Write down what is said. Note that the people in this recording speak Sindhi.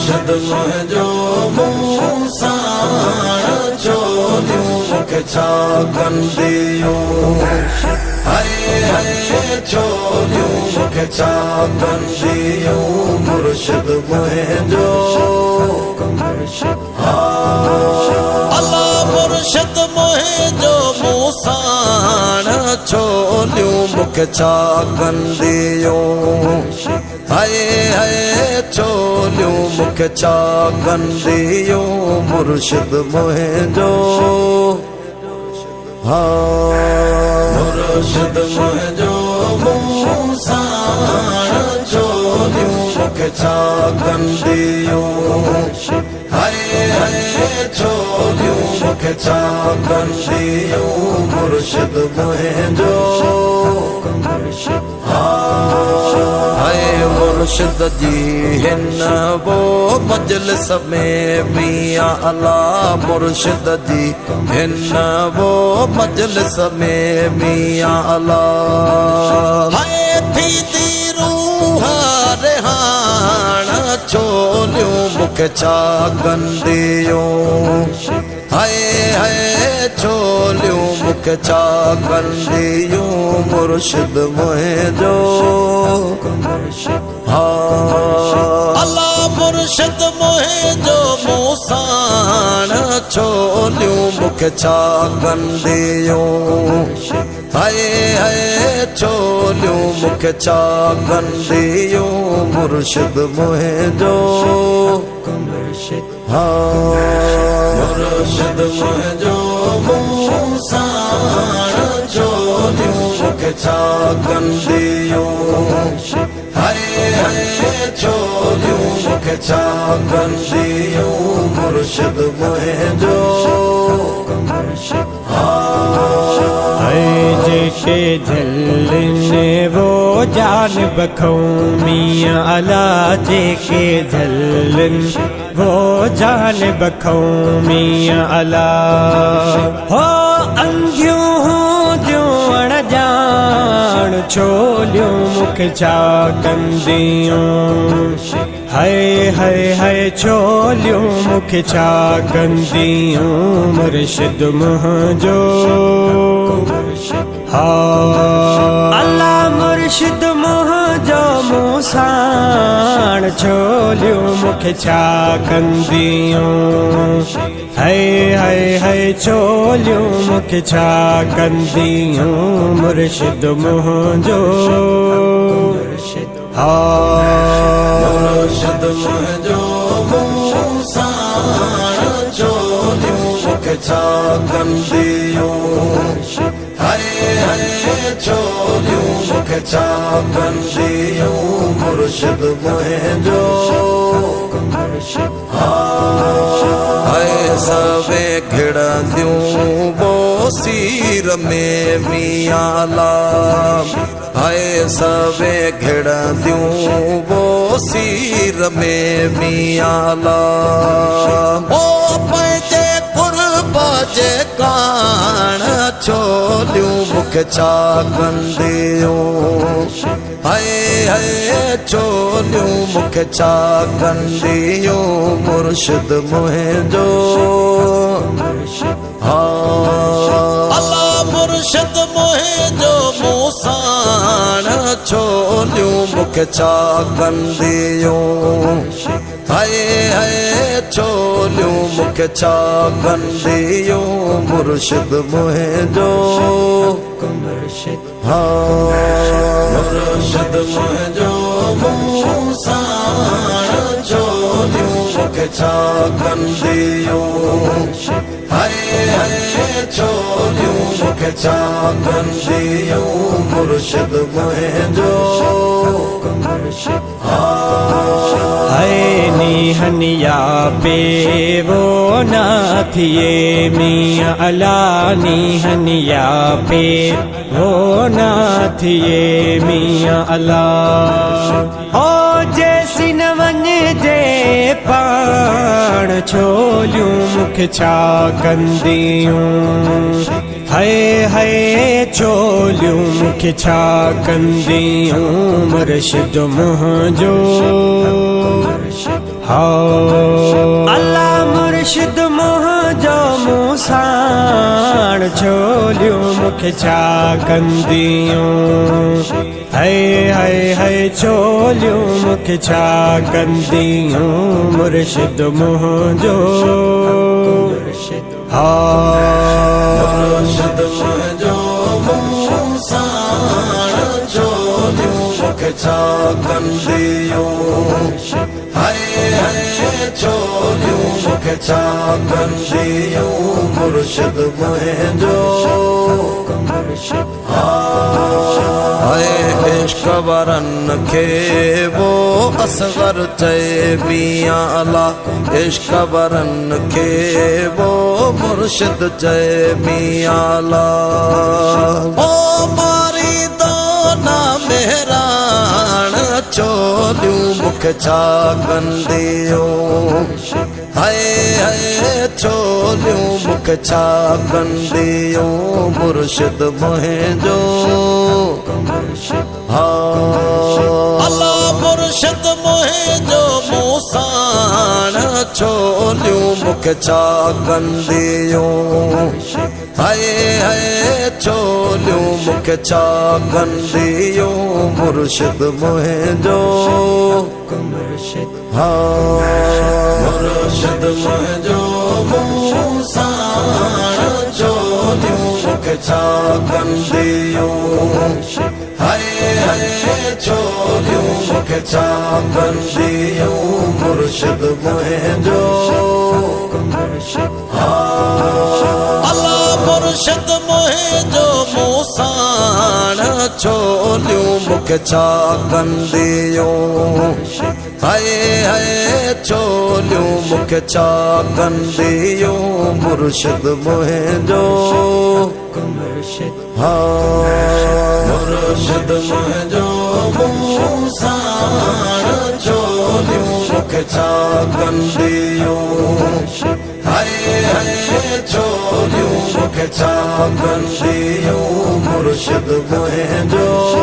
مرشد منهنجو مون ساڻ ڇوليون مون کي ڇا ڪنديون هاء هاء ڇوليون مون کي ڇا ڪنديون مرشد منهنجو الا مرشد منهنجو مون ساڻ ڇوليون مون کي ڇا ڪنديون هاء هاء ڇوليون مون کي ڇا ڪنديون مرشد منهنجو ها مرشد منهنجو مون ساڻ ڇوليون مون کي ڇا ڪنديون هاء هاء ڇوليون مون کي ڇا ڪنديون مرشد منهنجو هاء مرشد جي هن وو مجلس ۾ ميان الا مرشد جي هن وو مجلس ۾ ميان الا هاء ٿي the روح رهاڻ ڇوليون مون کي ڇا ڪنديون هاء هاء ڇوليون مون کي ڇا ڪنديون مرشد منهنجو ها. الا مرشد منهنجو مون ساڻ ڇوليون مون کي ڇا ڪنديون هاء هاء ڇوليون مون کي ڇا ڪنديون مرشد منهنجو. مرشد منهنجو مون ساڻ ڇوليون مون کي ڇا ڪنديون هاء هاء ڇوليون مون کي ڇا ڪنديون مرشد منهنجو هاء جيڪي جهلن وو جان بکئون ميان الا جيڪي جهلن وو جان بکئون ميان الا هو انڌيون هونديون اڻ ڄاڻ ڇوليون مون کي ڇا ڪنديون هاء هاء هاء ڇوليون مون کي ڇا ڪنديون مرشد منهنجو ها الله مرشد منهنجو مون ساڻ ڇوليون مون کي ڇا ڪنديون هاء هاء هاء ڇوليون مون کي ڇا ڪنديون مرشد منهنجو ها. مرشد منهنجو مون ساڻ ڇوليون مون کي ڇا ڪنديون هاء هاء ڇوليون مون کي ڇا ڪنديون مرشد منهنجو ها. هاء سوين گهڙنديون بوسير ۾ ميان لا. هاء سوين گهڙنديون بوسير ۾ ميان لا. او پنهنجي قرب جي ڪاڻ ڇوليون مون کي ڇا ڪنديون هاء هاء ڇوليون مون کي ڇا ڪنديون مرشد منهنجو ها. الا مرشد منهنجو مون ساڻ ڇوليون مون کي ڇا ڪنديون هاء هاء ڇوليون مون کي ڇا ڪنديون مرشد منهنجو ها. مرشد منهنجو مون ساڻ ڇوليون مون کي ڇا ڪنديون هاء هاء ڇوليون مون کي ڇا ڪنديون مرشد منهنجو ها. هاء نينهن يا پي وو نه ٿئي ميان الا نينهن يا پي وو نه ٿئي ميان الا. او جيسين نه وڃجي پاڻ ڇوليون مون کي ڇا ڪنديون هاء هاء ڇوليون مون کي ڇا ڪنديون مرشد منهنجو ها. الله مرشد منهنجو مون ساڻ، ڇوليون مون کي ڇا ڪنديون؟ هي هي هي، ڇوليون مون کي ڇا ڪنديون؟ مرشد منهنجو، ها مرشد منهنجو مون ساڻ، ڇوليون مون کي ڇا ڪنديون؟ هي هي، ڇوليون مون کي ڇا ڪنديون؟ مرشد منهنجو. هاء، عشق وارن کي وو اصغر چئي ميان، الا عشق وارن کي وو مرشد چئي ميان، الا او ماري دونا مهراڻ، چوليون مون کي ڇا ڪنديون؟ هاء هاء، چوليون مون کي ڇا ڪنديون؟ مرشد منهنجو. ها الا مرشد منهنجو مون ساڻ، ڇوليون مون کي ڇا ڪنديون؟ هاء هاء، ڇوليون مون کي ڇا ڪنديون؟ مرشد منهنجو. ها مرشد منهنجو مون ساڻ، ڇوليون مون کي ڇا ڪنديون؟ هاء هاء، ڇوليون مون کي ڇا ڪنديون؟ مرشد منهنجو. ها الا مرشد منهنجو مون ساڻ، ڇوليون مون کي ڇا ڪنديون؟ هاء هاء، ڇوليون مون کي ڇا ڪنديون؟ مرشد منهنجو. ها مرشد منهنجو مون ساڻ، ڇوليون مون کي ڇا ڪنديون؟ هاء هاء، ڇوليون مون کي ڇا ڪنديون؟ مرشد منهنجو.